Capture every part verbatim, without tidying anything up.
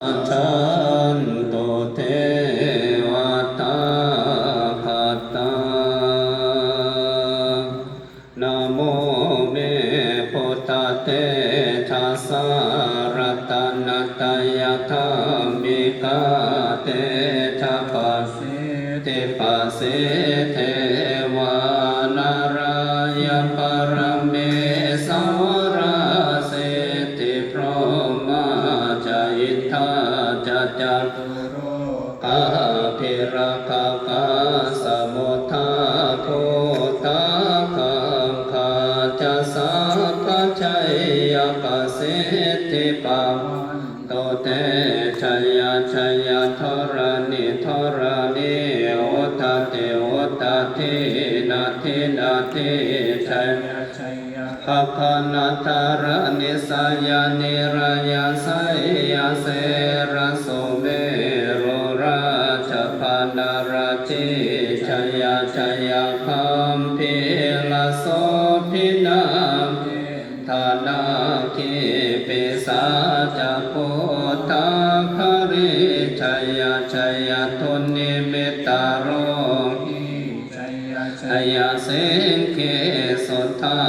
gacchantu devatā. Namo me buddhatejasā ratanattayadhammikā tejapasiddhi pasīdevā nārāya paramesurā siddhibrahmā ca indā ca catulokā gambhīrakkhakā samuddā bhūtā gangā ca saha jayapasiddhi bhavantu te. Jaya jaya dharaṇi dharaṇī udadhi udadhī nadi nadī jaya jaya gaganatalanisaya nirayasayya sera sumeru rājabala rājī jaya jaya gambhīra sobhī nāgendanāgī pisāca bhūtakālī jaya jaya dunnimittarogī jaya jaya siṅgī sudhā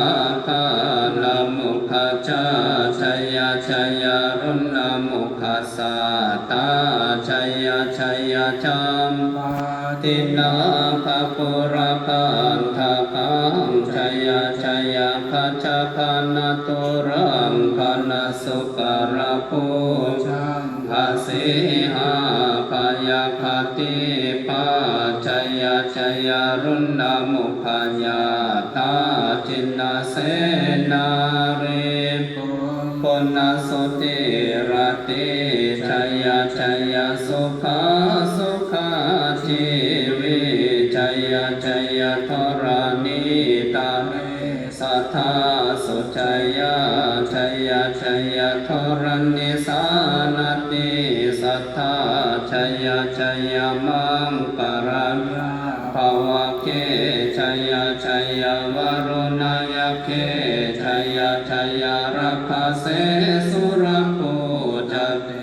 balamukha jaya jaya ruṇamukhasātrā jaya jaya campādināgakulagandhakaṃ jaya jaya gajagana turaṅgana sukarabhujaṅga sīhabyagghadīpā jaya jaya ruṇamukhayātrā jinnasenārī puna sudīratī jaya jaya sukhā sukhā jīvī jaya jaya dharaṇītale sadā sujayā jaya jaya dharaṇīsānti sadā jaya jaya maṅkarā bhavagge jaya jaya varuṇayakkhe jaya jaya rakkhase surabhūjate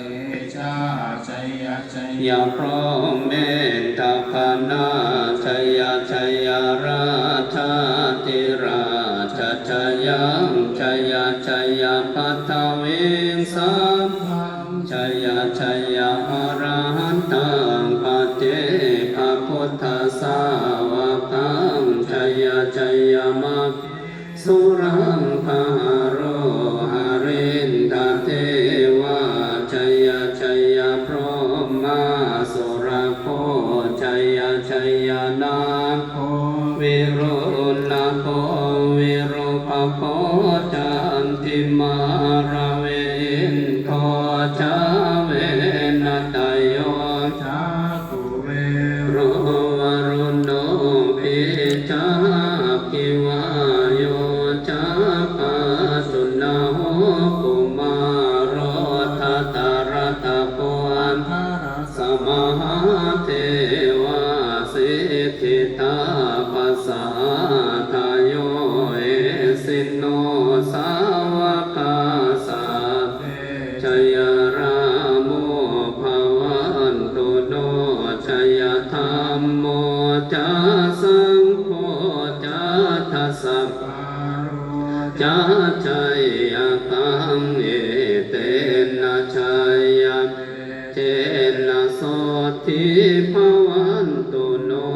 jaya jaya brahmendagaṇā jaya jaya rājādhirājadhirajayaṃ jaya jaya paṭhaviṃ sabbaṃ jaya jaya arahantaṃ paccekabuddhasāvakaṃ jaya jaya mahesuraṃ gahaṇo harindadevā jaya jaya brahmā surakkho jaya jaya nāgo viruḷhako virūpakkho candimā ravi indo ca venateyyo ca kuvero varuṇopi ca aggi vāyo ca pājuṇho kumāro dhataraṭṭhako aṭṭhārasa mahādevā siddhitāpasaādayo isino sāvakā sabbe jaya rāmo bhavantu no jaya dhammo ca saṅgho ca dasapālo ca jayakaṃ etena jayate jena sotthī bhavantu no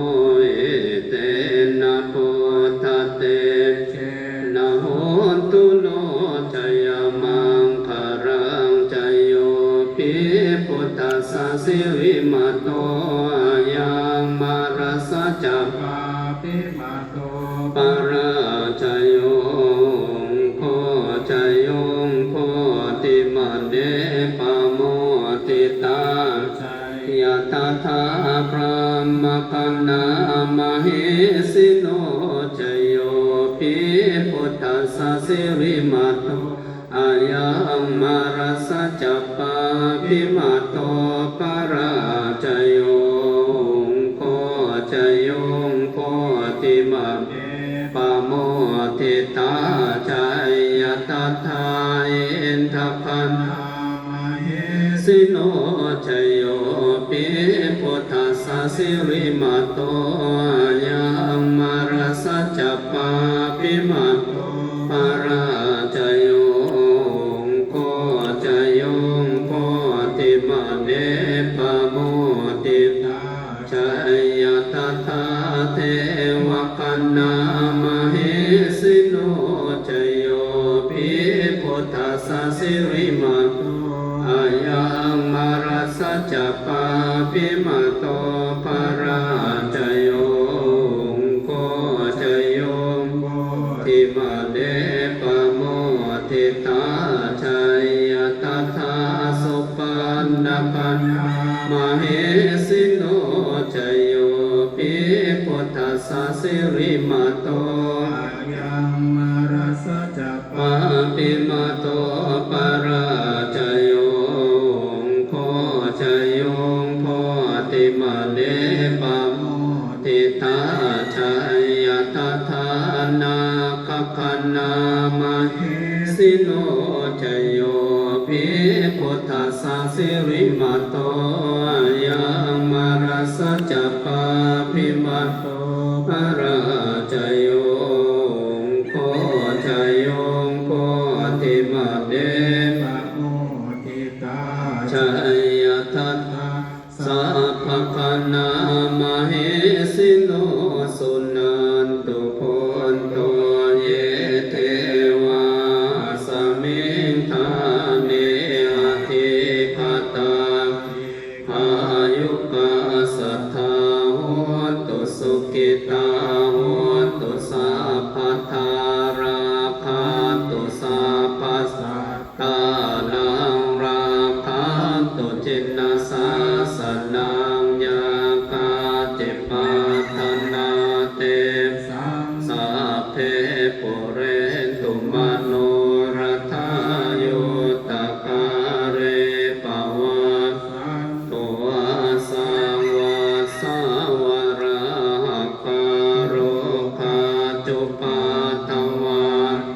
etena buddhatejena hotu no jayamaṅgalaṃ. Jayopi buddhassa sirimato ayaṃ mārassa ca pāpimato parājayo ugghosayuṃ bodhimaṇḍe pamoditā jaya tadā brahmagaṇā mahesino. Jayopi buddhassa sirimato ayaṃ mārassa ca pāpimato parājayo ugghosayuṃ bodhimaṇḍe pamoditā jaya tadā indagaṇā mahe sino. Jayo pi buddhassa sirīmato ayaṃ mārassa ca pāpimato parājayo, ugghosayuṃ bodhimaṇḍe pamoditā jaya tadā devagaṇā mahesino. Jayo pi buddhassa sirīmato ayaṃ mārassa ca pāpimato parājayo, ugghosayuṃ bodhimaṇḍe pamoditā jaya tadā supaṇṇagaṇā mahesino. Jayo pi buddhassa sirīmato ayaṃ mārassa ca pāpimato parājayo, ugghosayuṃ bodhimaṇḍe pamoditā jaya tadā nāgagaṇā mahesino. Jayo pi buddhassa sirīmato ayaṃ mārassa ca pāpimato parājayo, ugghosayuṃ bodhimaṇḍe pamoditā jaya tadā sabbagaṇā mahesino. Suṇantu bhonto ye devā asmiṃ ṭhāne adhigatā dīghāyukā sadā hontu sukhitā hontu sabbadā rakkhantu sabbasattānaṃ rakkhantu jinasāsanaṃ yā kāci patthanā tesaṃ sabbe pūrentu manorathā yuttakāle pavassantu vassaṃ vassā valāhakā rogā cupaddavā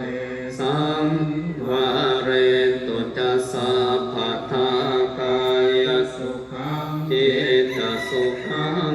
tesaṃ nivārentu ca sabbadā kāyasukhaṃ cittasukhaṃ